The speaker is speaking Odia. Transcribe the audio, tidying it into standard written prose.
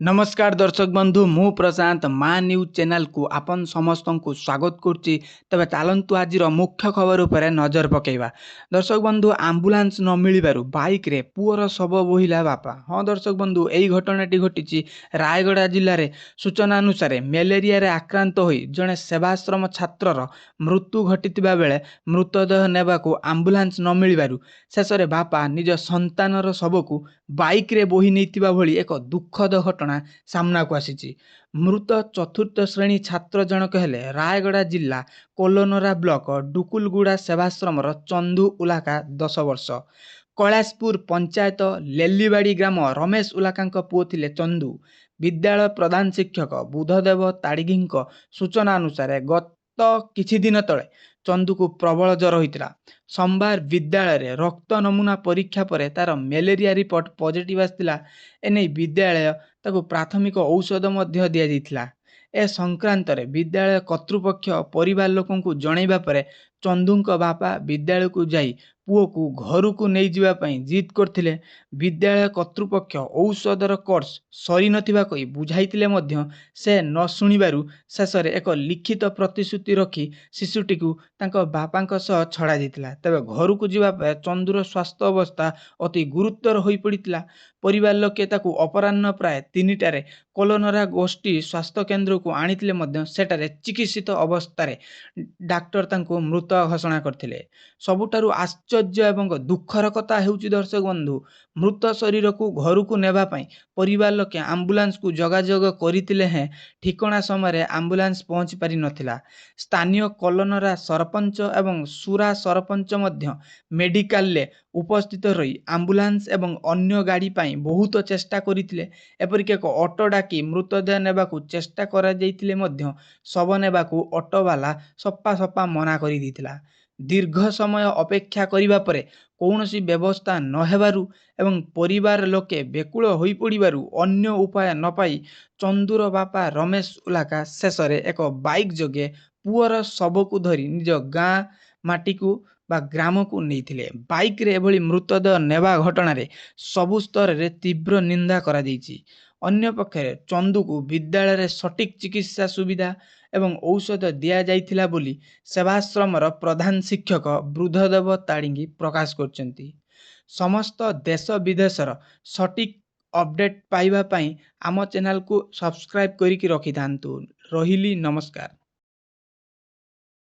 ନମସ୍କାର ଦର୍ଶକ ବନ୍ଧୁ, ମୁଁ ପ୍ରଶାନ୍ତ, ମା ନ୍ୟୁଜ୍ ଚ୍ୟାନେଲକୁ ଆପଣ ସମସ୍ତଙ୍କୁ ସ୍ୱାଗତ କରୁଛି। ତେବେ ଚାଲନ୍ତୁ ଆଜିର ମୁଖ୍ୟ ଖବର ଉପରେ ନଜର ପକାଇବା। ଦର୍ଶକ ବନ୍ଧୁ, ଆମ୍ବୁଲାନ୍ସ ନ ମିଳିବାରୁ ବାଇକ୍ରେ ପୁଅର ଶବ ବୋହିଲା ବାପା। ହଁ ଦର୍ଶକ ବନ୍ଧୁ, ଏହି ଘଟଣାଟି ଘଟିଛି ରାୟଗଡ଼ା ଜିଲ୍ଲାରେ। ସୂଚନା ଅନୁସାରେ ମ୍ୟାଲେରିଆରେ ଆକ୍ରାନ୍ତ ହୋଇ ଜଣେ ସେବାଶ୍ରମ ଛାତ୍ରର ମୃତ୍ୟୁ ଘଟିଥିବା ବେଳେ ମୃତଦେହ ନେବାକୁ ଆମ୍ବୁଲାନ୍ସ ନ ମିଳିବାରୁ ଶେଷରେ ବାପା ନିଜ ସନ୍ତାନର ଶବକୁ ବାଇକ୍ରେ ବୋହି ନେଇଥିବା ଭଳି ଏକ ଦୁଃଖଦ ଘଟଣା ସାମ୍ନାକୁ ଆସିଛି। ମୃତ ଚତୁର୍ଥ ଶ୍ରେଣୀ ଛାତ୍ର ଜଣକ ହେଲେ ରାୟଗଡ଼ା ଜିଲ୍ଲା କୋଲନରା ବ୍ଲକ ଡୁକୁଲଗୁଡ଼ା ସେବାଶ୍ରମର ଚନ୍ଦୁ ଉଲାକା, 10 ବର୍ଷ। କୈଳାସପୁର ପଞ୍ଚାୟତ ଲେଲିବାଡ଼ି ଗ୍ରାମ ରମେଶ ଉଲାକାଙ୍କ ପୁଅ ଥିଲେ ଚନ୍ଦୁ। ବିଦ୍ୟାଳୟ ପ୍ରଧାନ ଶିକ୍ଷକ ବୁଧଦେବ ତାଡ଼ିଗୀଙ୍କ ସୂଚନା ଅନୁସାରେ ଗତ କିଛି ଦିନ ତଳେ ଚନ୍ଦୁକୁ ପ୍ରବଳ ଜ୍ୱର ହୋଇଥିଲା। ସୋମବାର ବିଦ୍ୟାଳୟରେ ରକ୍ତ ନମୁନା ପରୀକ୍ଷା ପରେ ତାର ମ୍ୟାଲେରିଆ ରିପୋର୍ଟ ପଜିଟିଭ୍ ଆସିଥିଲା। ଏନେଇ ବିଦ୍ୟାଳୟ ତାକୁ ପ୍ରାଥମିକ ଔଷଧ ମଧ୍ୟ ଦିଆଯାଇଥିଲା। ଏ ସଂକ୍ରାନ୍ତରେ ବିଦ୍ୟାଳୟ କର୍ତ୍ତୃପକ୍ଷ ପରିବାର ଲୋକଙ୍କୁ ଜଣାଇବା ପରେ ଚନ୍ଦୁଙ୍କ ବାପା ବିଦ୍ୟାଳୟକୁ ଯାଇ ପୁଅକୁ ଘରକୁ ନେଇଯିବା ପାଇଁ ଜିଦ୍ କରିଥିଲେ। ବିଦ୍ୟାଳୟ କର୍ତ୍ତୃପକ୍ଷ ଔଷଧର କୋର୍ସ ସରିନଥିବା କହି ବୁଝାଇଥିଲେ ମଧ୍ୟ ସେ ନ ଶୁଣିବାରୁ ଶେଷରେ ଏକ ଲିଖିତ ପ୍ରତିଶ୍ରୁତି ରଖି ଶିଶୁଟିକୁ ତାଙ୍କ ବାପାଙ୍କ ସହ ଛଡ଼ାଯାଇଥିଲା। ତେବେ ଘରକୁ ଯିବା ପରେ ଚନ୍ଦୁର ସ୍ୱାସ୍ଥ୍ୟ ଅବସ୍ଥା ଅତି ଗୁରୁତର ହୋଇପଡ଼ିଥିଲା। ପରିବାର ଲୋକେ ତାକୁ ଅପରାହ୍ନ ପ୍ରାୟ 3ଟାରେ କୋଲନରା ଗୋଷ୍ଠୀ ସ୍ୱାସ୍ଥ୍ୟକେନ୍ଦ୍ରକୁ ଆଣିଥିଲେ ମଧ୍ୟ ସେଠାରେ ଚିକିତ୍ସିତ ଅବସ୍ଥାରେ ଡାକ୍ତର ତାଙ୍କୁ ମୃତ ଘୋଷଣା କରିଥିଲେ। ସବୁଠାରୁ ଆଶ୍ଚର୍ଯ୍ୟ ଏବଂ ଦୁଃଖର କଥା ହେଉଛି ଦର୍ଶକ ବନ୍ଧୁ, ମୃତ ଶରୀରକୁ ଘରକୁ ନେବା ପାଇଁ ପରିବାର ଲୋକେ ଆମ୍ବୁଲାନ୍ସକୁ ଯୋଗାଯୋଗ କରିଥିଲେ ହେଁ ଠିକଣା ସମୟରେ ଆମ୍ବୁଲାନ୍ସ ପହଞ୍ଚି ପାରିନଥିଲା। ସ୍ଥାନୀୟ କୋଲନରା ସରପଞ୍ଚ ଏବଂ ସୁରା ସରପଞ୍ଚ ମଧ୍ୟ ମେଡିକାଲରେ ଉପସ୍ଥିତ ରହି ଆମ୍ବୁଲାନ୍ସ ଏବଂ ଅନ୍ୟ ଗାଡ଼ି ପାଇଁ ବହୁତ ଚେଷ୍ଟା କରିଥିଲେ। ଏପରିକି ଏକ ଅଟୋ ଡାକି ମୃତଦେହ ନେବାକୁ ଚେଷ୍ଟା କରାଯାଇଥିଲେ ମଧ୍ୟ ଶବ ନେବାକୁ ଅଟୋବାଲା ସଫା ସଫା ମନା କରିଦେଇଥିଲା। ଦୀର୍ଘ ସମୟ ଅପେକ୍ଷା କରିବା ପରେ କୌଣସି ବ୍ୟବସ୍ଥା ନ ହେବାରୁ ଏବଂ ପରିବାର ଲୋକେ ବ୍ୟାକୁଳ ହୋଇପଡ଼ିବାରୁ ଅନ୍ୟ ଉପାୟ ନ ପାଇ ଚନ୍ଦୁର ବାପା ରମେଶ ଉଲାକା ଶେଷରେ ଏକ ବାଇକ୍ ଯୋଗେ ପୁଅର ଶବକୁ ଧରି ନିଜ ଗାଁ ମାଟିକୁ ବା ଗ୍ରାମକୁ ନେଇଥିଲେ। ବାଇକ୍ରେ ଏଭଳି ମୃତଦେହ ନେବା ଘଟଣାରେ ସବୁ ସ୍ତରରେ ତୀବ୍ର ନିନ୍ଦା କରାଯାଇଛି। ଅନ୍ୟପକ୍ଷରେ ଚନ୍ଦୁକୁ ବିଦ୍ୟାଳୟରେ ସଠିକ୍ ଚିକିତ୍ସା ସୁବିଧା ଏବଂ ଔଷଧ ଦିଆଯାଇଥିଲା ବୋଲି ସେବାଶ୍ରମର ପ୍ରଧାନ ଶିକ୍ଷକ ବୁଦ୍ଧଦେବ ତାଡ଼ିଙ୍ଗି ପ୍ରକାଶ କରିଛନ୍ତି। ସମସ୍ତ ଦେଶ ବିଦେଶର ସଠିକ୍ ଅପଡେଟ୍ ପାଇବା ପାଇଁ ଆମ ଚ୍ୟାନେଲକୁ ସବସ୍କ୍ରାଇବ୍ କରିକି ରଖିଥାନ୍ତୁ। ରହିଲି, ନମସ୍କାର।